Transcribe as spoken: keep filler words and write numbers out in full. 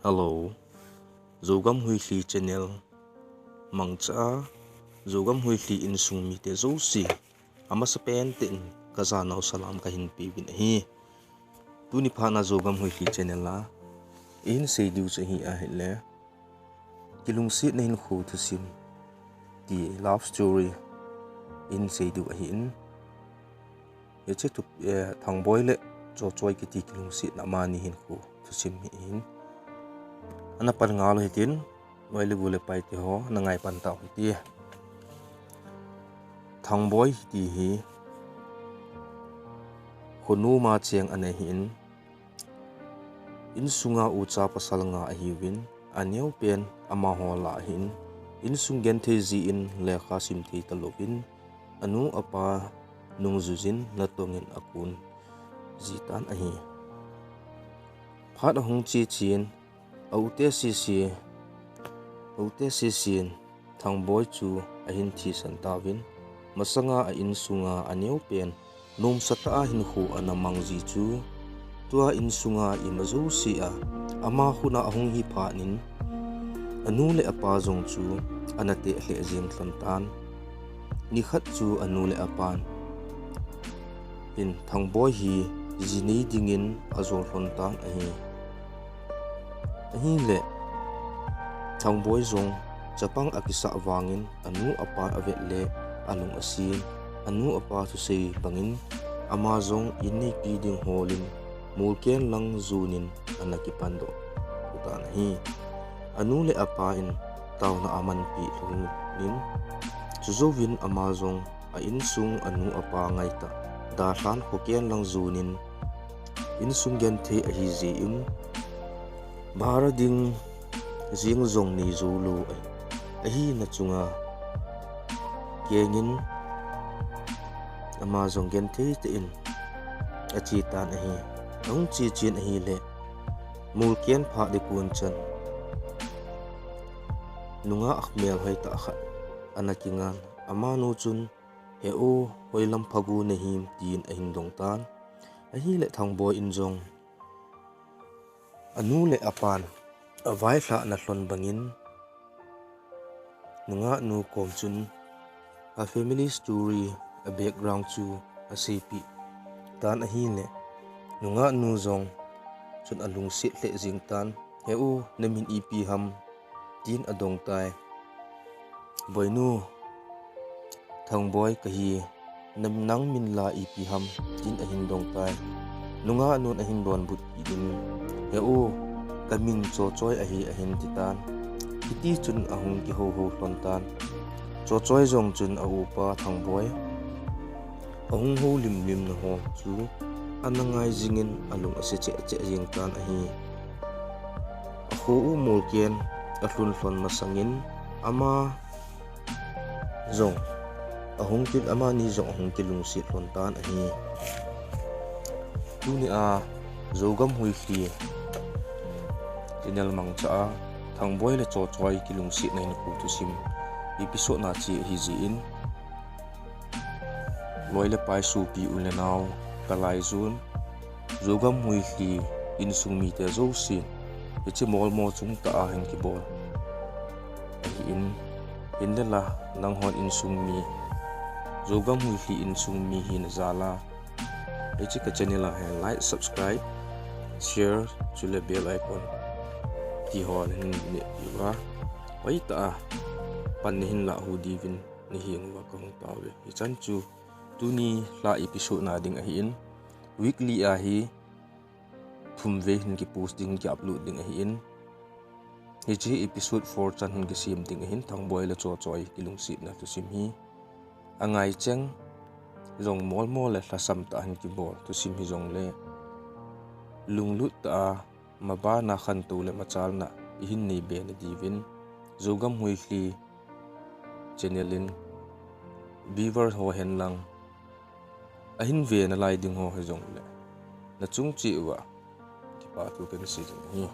Hello, Zogam Huilhi channel mangcha a, Zogam Huilhi insung mite jouse, amasa pen tah in kajanau salam kahin peuvin ahi. Tuni phat na Zogam Huilhi channel a, ihin sei diu chu ahi ahile, kilungsetna hinkho thusim ti love story ihin sei diu ahin. Hiche thu, eh, Thangboi le Chochoi kiti kilungsetna amani hinkho thusim hi ahin. Ana pan ngal u hitin, loi le gol le pai teho, na ngai pan tau hite. Thangboi hiti hi, khonung a cheng ana hin, insunga ucha pasal nga ahiuvin, aneo pen amaho lah ahin, insung genthei jeh in lekha sim thei talouvin, anu apa nungjui jin natong in akon jitan ahi. Phat ahung che chen, a u te sese, a u te sesen, Thangboi chu ahin thisan tauvin, masanga a insunga aneo pen, nomsa tah a hinkho ana mang ji chu, tua insunga ima jouse a, ama khut a ahung hi phat in, anu le apa jong chu ana teh lheh jeng lhon tan. Nikhat chu anu le apan hin Thangboi hi ji nei dingin ajol lhon tan ahi. Ahile, Thangboi jong chapang akisah vangin anu apa avet le alung asen, anu apa thusei bangin ama jong in neipi ding holin, Molkeng lang jonin ana kipan doh tan ahi. Anu le apa in taona amanpi lhonin, chujouvin ama jong a insung anu apa ngaitah dalhan Khokeng lang jonin, insung genthei ahi jeh in, bhara ding jeng jong nei jou lou ahi, ahina chunga kengin ama jong genthei tah in ache tan ahi. Ahung che chen ahile, Molkeng phat ding kon chan, nungah melhoi tah khat ana kingan, amanu chun, "He u, hoilam phagu nahim?" tin ahin dong tan. Ahile Thangboi in jong, anu le apan availhahna lhon bangin, nungah nu kom chun a family story, a background chu aseipeh tan ahile, nungah nu jong chun alungset lheh jeng tan, "He u, namin ipi ham?" tin adong tai. "Boinu, Thangboi kahi, nang min la ipi ham?" tin ahin dong tai. Nungah nun ahin donbut kit in, "He u, kamin Chochoi ahi," ahin ti tan. Hiti chun ahung kihouhou lhon tan. Chochoi jong chun a upa Thangboi ahung houlim lim na ho chu ana ngai jingin alung ase cheh cheh jeng tan ahi. Akho u Molkeng alhun lhon masangin ama jong ahung kil, amani jong ahung kilungset lhon tan ahi. Tunia Zogam Huilhi channel mangcha a Thangboi le Chochoi kilungsetna hinkho thusim episode na che ahi jeh in, loi le pai, sopi u le nao, ka lai jun, Zogam Huilhi insung mite jousen, hiche molmo chungtah a hin kibol ahin, hinlah nanghon insung mi, Zogam Huilhi insung mi hina jal a, hiche ka channel a hin like, subscribe, share, chule bell icon ti ho nahin neh diu va, hoitah a pan nahin lah diuvin nahenguva kahung tao uve. Hichan chu tuni lha episode na ding ahin, weekly a hi thum vei hin kipost ding, ki upload ding ahin, hiche episode four chan hin kisem ding ahin, Thangboi le Chochoi kilungsetna thusim hi. Angai cheng jong molmo le lhasam tah a hin kibol thusim hijongle, lunglut tah a mabana khantou le machalna ihin nei be na diuvin, Zogam Huilhi channel in viewer ho hen lang, ahin ve nalai ding ho hijongle, nachung cheh uva kipathu kahin sei ding ahi.